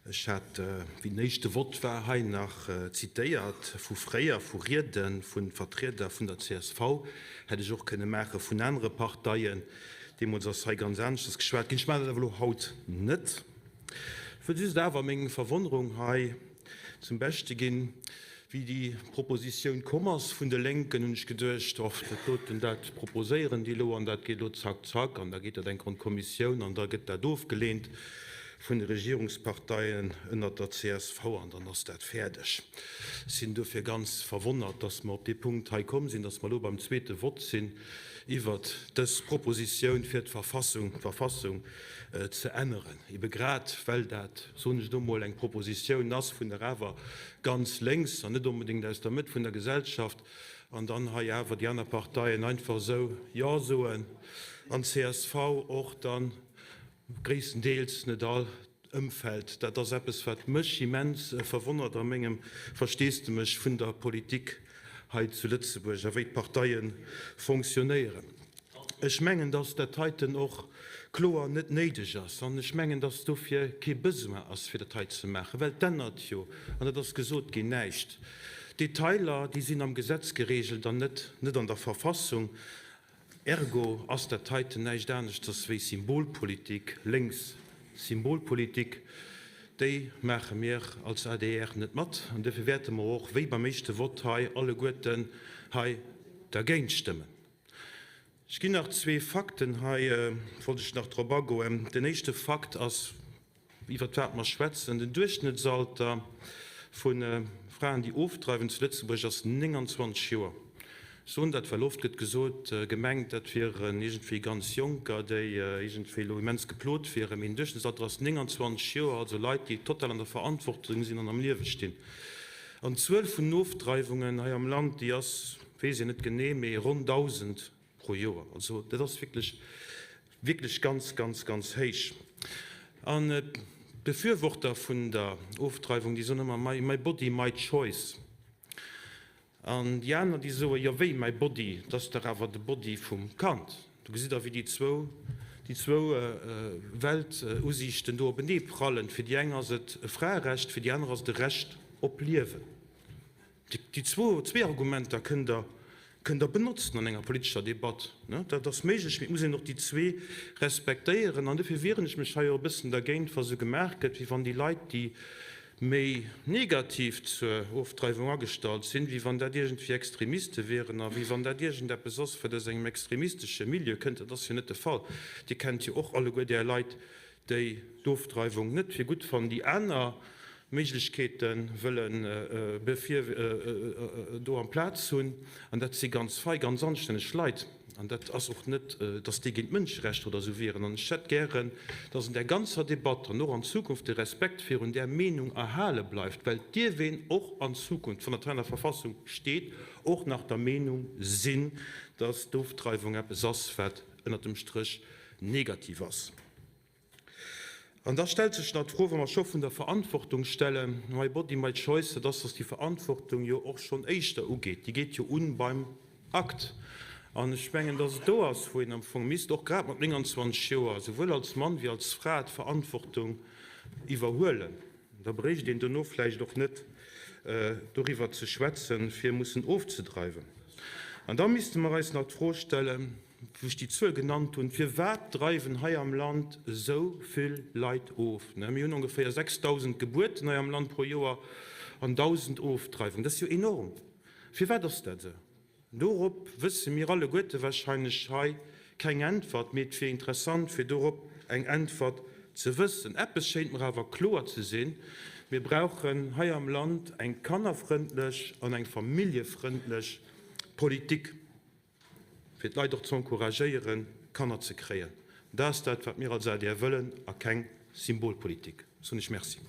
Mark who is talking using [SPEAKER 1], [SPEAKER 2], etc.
[SPEAKER 1] Ech hat, wéi den éischte Vott war, hei nach zitéiert vu fréier, vu Riede vu Vertrieder vun der csv, hätt ech och kënne maache vun anere Parteien. Deemools ass hei ganz aneschters geschwat ginn. Ech maachen dat awer elo haut net. Ech wëll just awer meng Verwonnerung hei zum Beschte ginn. Wéi déi Propositioun komm ass vun de Lénken, hunn ech geduecht, Och, dat doten, dat proposéieren déi elo an dat geet elo zack, zack an da geet dat eng Kéier an d'Kommissioun an da gëtt dat ofgeleent vun de Regierungsparteien ënnert der csv an dann ass dat fäerdeg. Ech sinn duerfir ganz verwonnert, dass mer op dee Punkt hei komm sinn, dass mer elo beim zweete Vott sinn iwwert dës Propositioun, fir d'Verfassung, d'Verfassung ze änneren, ebe grad well dat, soen ech elo mol, eng Propositioun ass vun der awer ganz lénks an net onbedéngt aus der Mëtt vun der Gesellschaft, an dann hei awer déi aner Parteien einfach esou Jo soen an csv och dann gréisstendeels, net all, ëmfält. Dat ass eppes, wat mech immens verwonnert a mengem Versteesdemech vun der Politik hei zu Lëtzebuerg a wéi d'Parteie fonctionnéieren. Ech mengen, dass dat heiten och kloer net néideg ass an ech mengen, dass dofir kee Besoin ass, fir dat hei ze maachen, well et ännert jo, an dat ass gesot ginn, näischt. D'Detailer, déi sinn am Gesetz geregelt an net net an der Verfassung. Ergo ass dat heiten näischt aneschters wéi Symbolpolitik, lénks Symbolpolitik. Déi maache mir als adr net mat an duerfir wäerte mer och, wéi beim éischte Vott hei, alleguerten hei dergéint stëmmen. Ech ginn nach zwee Fakten hei, wollt ech nach drop agoen. Den éischte Fakt ass, iwwert wat mer schwätzen, Den Duerchschnëttsalter vu Fraen, déi ofdreiwen zu Lëtzebuerg, ass 29 Joer. Ech soen dat, well oft gëtt gesot, gemengt, dat wieren iergendwéi ganz Jonker, déi iergendwéi elo immens geplot wieren. Mee den Duerchschnëttsalter ass 29 Joer, also Leit, déi total an der Verantwortung sinn an am Liewe stinn. An d'Zuel vun den Ofdreiwungen hei am Land, déi ass, weess een net genee, mee ronn 1.000 pro Joer. Also dat ass wierklech, wierklech ganz, ganz, ganz héich. An d'Befürworter vun der Ofdreiwung, déi soen ëmmer, my, my body, my choice. An déi aner, déi soen, jo wéi, my body, dat ass dach awer de Body vum Kand. Do gesitt Der, wéi déi zwou, déi zwou Weltusiichten do openee prallen. Fir déi eng ass et e Fraerecht, fir déi aner ass et e Recht op Liewen. Déi zwee Argumenter kënnt Der, kënnt Der benotzen an enger politescher Debatt. Dat ass méiglech, mee et muss een och déi zwee respektéieren. An dofir wieren ech mech hei och e bëssen dergéint, wa sou gemaach gëtt, wéi wann déi Leit, déi méi negativ zur Ofdreiwung agestallt sinn, wéi wann dat iergendwéi Extremiste wieren a wéi wann dat iergendeppes ass, wat aus engem extremistesche Milieu kënnt. Dat ass jo net de Fall. Dir kennt jo och alleguer där Leit, déi d'Ofdreiwung net fir gutt fannen, déi aner Méiglechkeete wëllen do amplaz hunn, an dat si ganz fei, ganz anstänneg Leit, an dat ass och net, datt déi géint d'Mënscherechter oder esou wieren. An ech hätt gären, datt an där ganzer Debatt an och an Zukunft de Respekt virun där Meenung erhale bleift, well et dierf een och an Zukunft, wann dat hei an der Verfassung steet, och nach der Meenung sinn, datt d'Ofdreiwung eppes ass, wat ënnert dem Stréch negativ ass. An da stellt sech nach d'Fro, wa mer scho vun der Verantwortung stellen, my body, my choice, dat ass, dass déi Verantwortung jo och schonn éischter ugeet. Déi geet jo un beim Akt. An ech mengen, dass et do ass, wou een am Fong misst, och grad mat 29 Joer, souwuel als Mann wéi als Fra, d'Verantwortung iwwerhuelen. Da bréicht een dono vläicht och net doriwwer ze schwätzen, fir mussen ofzedreiwen. An da misste mer eis nach d'Fro stellen, wou ech déi Zuel genannt hunn, Firwat dreiwen hei am Land esou vill Leit of? Mir hunn ongeféier 6.000 Gebuerten hei am Land pro Joer an 1.000 Ofdreiwungen. Dat ass jo enorm. Firwat ass dat esou? Dorop wësse mir alleguerte wahrscheinlech hei keng Äntwert, mee et wier interessant, fir dorop eng Äntwert ze wëssen. Eppes schéint mer awer kloer ze sinn, Mir brauchen hei am Land eng kannerfrëndlech an eng familljefrëndlech Politik. Fir d'Leit och ze encouragéieren, Kanner ze kréien. Dat ass dat, wat mir als adr wëllen, a keng Symbolpolitik. Soen ech Merci.